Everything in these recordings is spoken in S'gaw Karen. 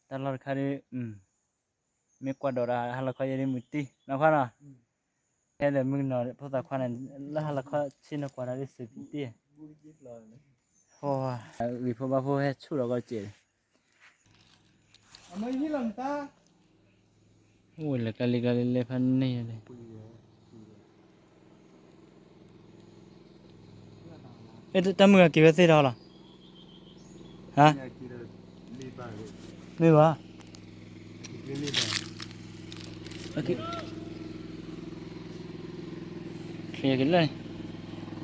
တၢ်လီၢ်တခါဒီး မ့ၢ်ကွၢ်ဒိးဒီးဟါလီၤခီယဲဒ်မုၢ်တံၢ်နီၤခွါနီၤ, ဟဲဒီးမုၢ်ကနီၤဖိသၣ်ခွါန့ၣ် လၢဟါလီၤခီဆ့ၣ်နီၤကွၢ်ဒီးဒ်စူးပံတံၢ်, ဂံၢ်ဖိဘါဖိဟဲဆူၣ်လီၤကီးစဲး, အိၣ်ဝဲလၢကျါလံကျါလံလဲၤဖးန့ၢ်ယၤန့ၣ် တၢ်မုၢ်ဂၤက့ၤဝဲသ့ၣ်ဒီးလီၤ, ဟါ, မ့ၢ်ဘၣ်, ချ့က့ၤလၢန့ၣ်,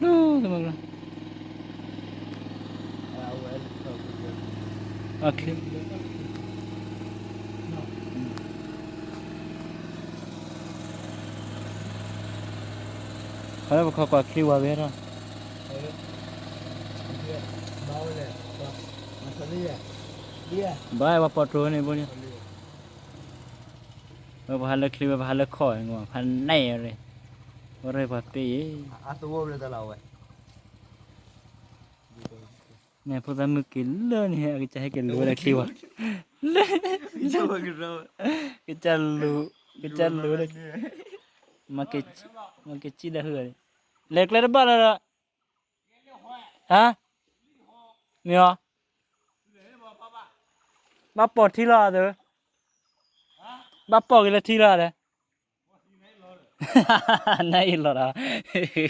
ဒိၣ်သမၢကလီ, ချ့ ခီလၢပခီကွၢ်ချံဝါဘဲထီၣ်, ဘၣ်ဝဲပှၤပိာ်တြိၤန့ၣ်ဘိန့ၣ်, ဝဲပှၤဟးလၢချံဝဲပှၤဟးလၢခီၣ်, ဖးနဲၣ်ရ့ၣ်, ဝဲရ့ၣ်ပှၤပ့ၢ်အံၤ, န့ၣ်ဖိသၣ်မုၣ်က့ၤလၢန့ၣ် အကစၢ်ဟဲက့ၤလူၤဝဲဒၣ်ချံဝါ, လၢ, ကစၢ်လူၤ, ကစၢ်လူၤဝဲဒၣ်, မၤက့ၤစံၣ်လၢဟုၣ်, လဲၤကျဲတဘၣ်လၢၤဒီး, ဟါ, မ့ၢ်အီၤ, ဘၣ်ပိာ်ထံလီၤအသး, ဘၣ်ပိာ်က့ၤလၢထံလီၤဒီး နအ့ၣ်လီၤဒီး,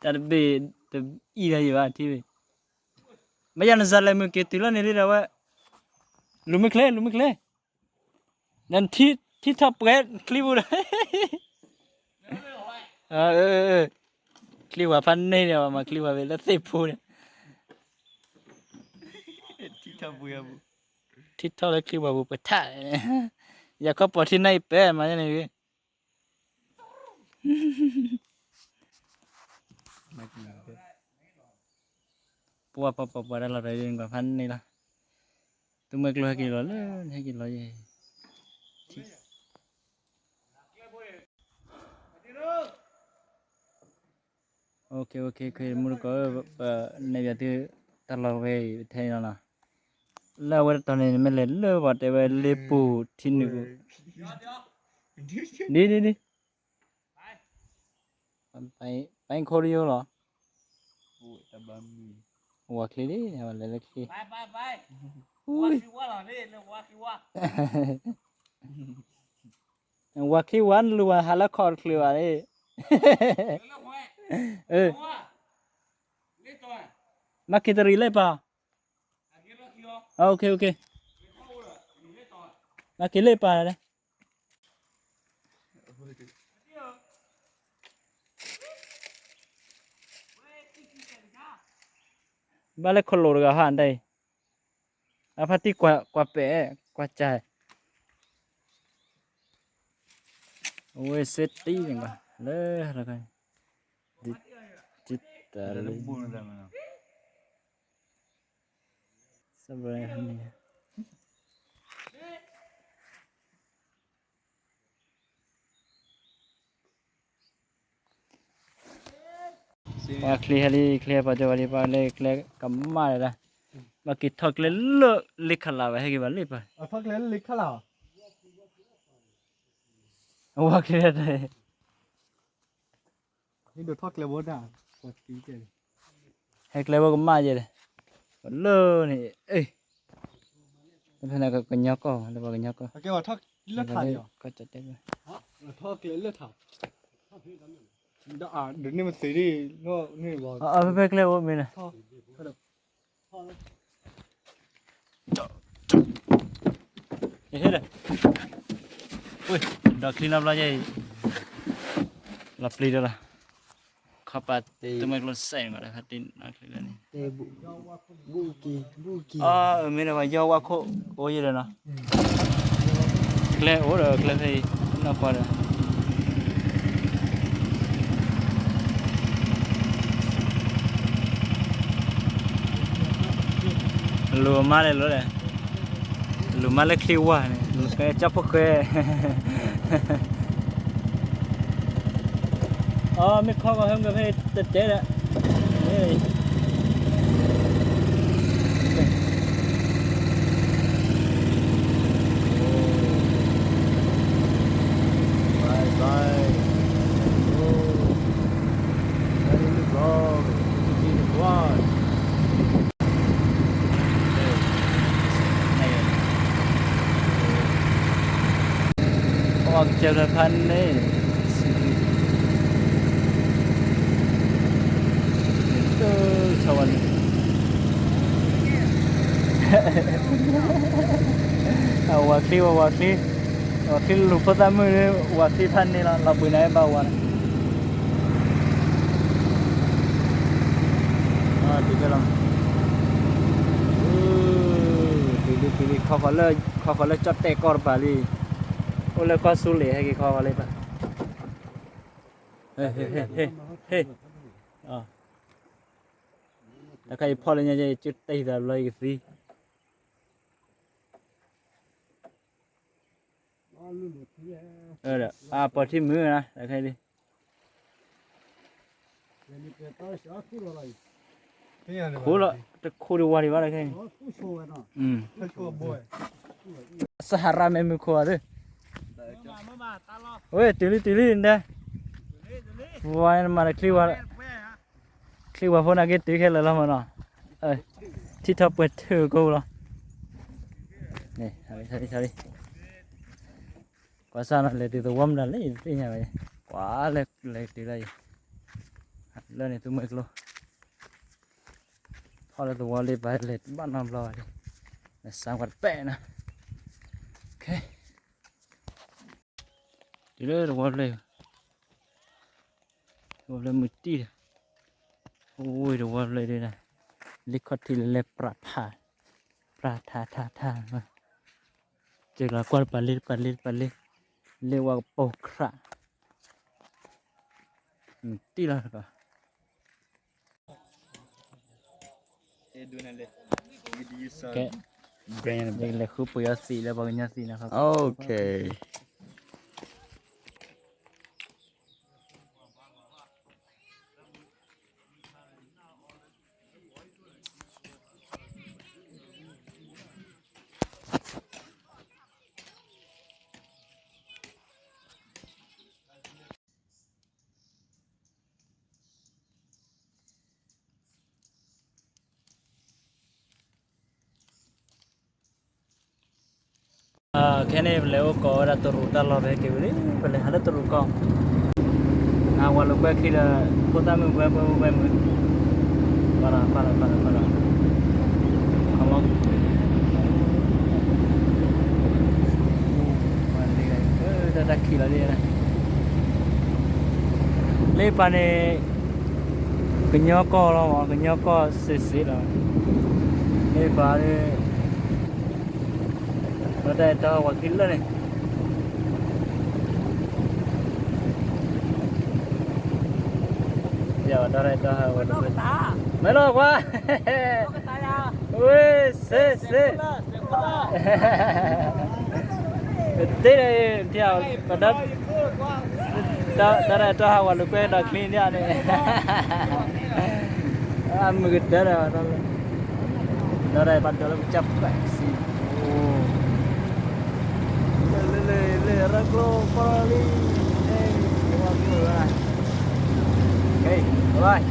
တၢ်တဘ့ၣ်, တအံၣ်ဒီးယံၤဘၣ်ထံဘ့ၣ်, မ့ၢ်ယၤနစၢ်လဲၤမုၢ်က့ၤတုၤလီၤန့ၣ်လံဒီးဝဲ, လူၤမ့ၢ်ချ့ လူၤမ့ၢ်ချ့, နထံထီၣ်ပှဲၤချံပူၤဒီး, ချံဝါဖးန့ၢ်န့ၣ် မၤချံဝါဝဲလၢသ့ၣ်ဖိန့ၣ်, ထံထီၣ်လၢချံဝါပူၤပထါ, ယၤခီပိာ်ထံနၢ်အံၤပဲမၤန့ၣ်ဂ့ၤ ပှၤပှၤပှၤပှၤတၢ်လီၤတၢ်ဒ်န့ၣ် ပှၤဖးန့ၢ်လီၤ, သုးမွဲကျိဟဲက့ၤလီၤလၢ ဟဲက့ၤလီၤယဲ, မုၢ်တကိး, နဲၣ်ပၠးသုတၢ်လီၢ်ဝဲအံၤထဲန့ၣ်လီၤနီၤ, လၢအဝဲတတီၤန့ၣ် မ့ၢ်လဲၤလၢပှၤတဲဝဲလ့ပူၤထံနုာ်ပူၤ, ဒ်ဒ်ဒ် ပၢ်ခိၣ်တယိလီၤ, ဝၤချ့လံ လဲၤလၢချ့, ဝၤချ့ဝါလူၤဝဲဟးလၢခီၣ်တချုးဘၣ်န့ၣ်, မၤက့ၤတရံးလၢပၢ်, မၤက့ၤလၢပၢ်, ဘၣ်လၢခိၣ်လိာ်တဂၤဟါဒၣ်အံၤ, အဖါတံၢ်ကွၢ်ပဲာ်, ကွၢ်စၢ်, အဝဲစ့တံၢ်န့ၣ်ဘၣ်, လၢဟါလီၤခါ, တံၢ်တၢ်လၢ ပှၤချ့ဟဲလံ ချ့ဟဲပှၤကၠီဝဲလံ ပှၤလၢကျဲကမၣ်ဒၣ်, ဘၣ်က့ၤထီၣ်ကျဲလၢလ့ခလးဝဲ ဟဲက့ၤဘၣ်လံပၢ်, အဝဲချ့ ဟဲကျဲဘိကမၣ်ယဲၢ်ဒီး, လၢန့ၣ်, ဖဲန့ၣ်ကညီကီၢ် လၢပှၤကညီကီၢ်, ကီၢ်တဲ, ဒ်န့ၣ်မ့ၢ်သ့ဒ်, ဖဲကျဲအိၣ်မ့ၢ်န့ၣ်, ဒီးချံနီဘျီယဲအံၤ, လီၤပျံၤဒီးလီၤ, ခီပာ်တမ့ၢ်ကျိစဲးန့ၣ် ခီတံၢ်နီၣ်ချံလၢန့ၣ်, မ့ၢ်ဒီးပှၤယီၢ်ဝါခိၣ်အိၣ်ယဲဒီးနီၤ, ကျဲအိၣ်ဒီးကျဲဖဲအံၤ, နီၢ်ကွၢ်ဒီး လူၤမါလဲၤလိၤဒီး, လူၤမါလၢချံဝါန့ၣ် ကၠီဖိဃဲ, အမ့ၢ်ခီကီၢ်ဟဲမုၢ်ဖဲတတဲဒီး, မ့ၢ် မ့ၢ် ကစၢၢ်ဖျၢၣ်ဖးန့ၣ် ဆီဝဲန့ၣ် အဝၤချံဝဲ ဝၤချံ, ဝၤချံလူၤဖိသၣ်မုၣ်, ဝၤချံဖးန့ၣ်လီၤ လီၤဘှံးနၤဘၣ်ဝၤန့ၣ် တုၤလံ တုၤလံ ခီဃီၤလၢကၠီၣ်တဲၣ်ကီၢ်တပၤလံ, အိၣ်လၢကီၢ်စူလ့ၣ် ဟဲက့ၤခီဃီၤလံဘၣ်, ဟ့ၣ်, တၢ်ခါအံၤဖီၣ်လၢညါ ယကၠီၣ်တဲၣ်သးဘျီ ယကသံ အပီၢ်ထံမုၢ်နၤ တၢ်ခါအံၤ ခိၣ်လီၤ တခိၣ်ဒံးဝါဒံးဘၣ်တၢ်ခါအံၤ, စဟၤရၣ်မ့ၢ်မုၢ်ခိၣ်ဧါသ့ၣ်, ဝဲ တုၤလံ တုၤလံ နတဲ, ဝါန့ၣ်မၤတချံဝါ ချံဝါဖိန့ၣ်က့ၤတုၤခဲလၢာ်လီၤမးနီၤ, ထံထီၣ်ပှဲၤထၢၣ်ကိၣ်လီၤ, ကွၢ်စၢ်နီၤ လဲၤတုၤသဝီမနုၤလဲၣ် ယတသ့ၣ်ညါဘၣ်, ကွၢ်လဲၤလဲၤတုၤလၢအံၤ, လၢန့ၣ်သူမှဲကျိ ဖီၣ်လၢသဝီလံ ပှၤလဲၤဘၣ်နီတဘျီဘၣ်လံ, လဲၤစါကွၢ်တပဲာ်နီၤ, တုၤလၢသဝီဖျၢၣ် သဝီဖျၢၣ်မုၢ်တံၢ်ဒီး, အိၣ်ဝဲတဝီဖျၢၣ်ဒ်န့ၣ်, လ့ခီၣ်ထံးလၢလဲၤပြးဖး, ပြးထးထးထး, စ့ၢ်ကီးကွၢ်တပၤလ့ တပၤလ့ တပၤလ့, လ့ဝါကပိာ်ခရး, မုၢ်တံၢ်လီၤတကီး ကဲ, လဲၤဃုပှ့ၤအီၤသံးလၢပှၤကညီသံးန့ၣ်, ခဲန့ၣ် ပလဲၤအိၣ်ကိးဝဲဒၣ်တရူးတၢ်လီၢ်ဖဲက့ၤဝံၤလံ, ပလဲၤဟးလၢတရူးကီၢ်, အဝၤလိာ်ကွဲခံဒီး ဖိသၣ်မုၣ်ဝဲဝဲဝဲမုၣ်, ပာ်လီၤ ပာ်လီၤ ပာ်လီၤ ပာ်လီၤ, တၢ်တၢ်ခံးလီၤဒ်န့ၣ်, လၢပၤန့ၣ် ကညီကီၢ်လီၤမး, ကညီကီၢ်စ့ၢ်စ့ၢ်လီၤ, လၢပၤ ဒီးတၢ်အဲၣ်တီဟးဝၤခံလၢာ်န့ၣ်, ဒီးတၢ်အဲၣ်တီဟးဝၤ, မ့ၢ်လီၤကွၢ်, ဝ့ၢ် စ့ၢ်စ့ၢ် တ့ဒီး တၢ်အဲၣ်တီဟးဝၤလိာ်ကွဲဒီးချံန့ၣ်န့ၣ်, အမုၢ်ကတၢၢ်ဒီး ဒီးပှၤဒိးလၢပကစၢ်ပှၤစံး, လၢလၢလၢရၢကျိပီၢ်လံ, ဝါကျိဝဲ, ဘၣ်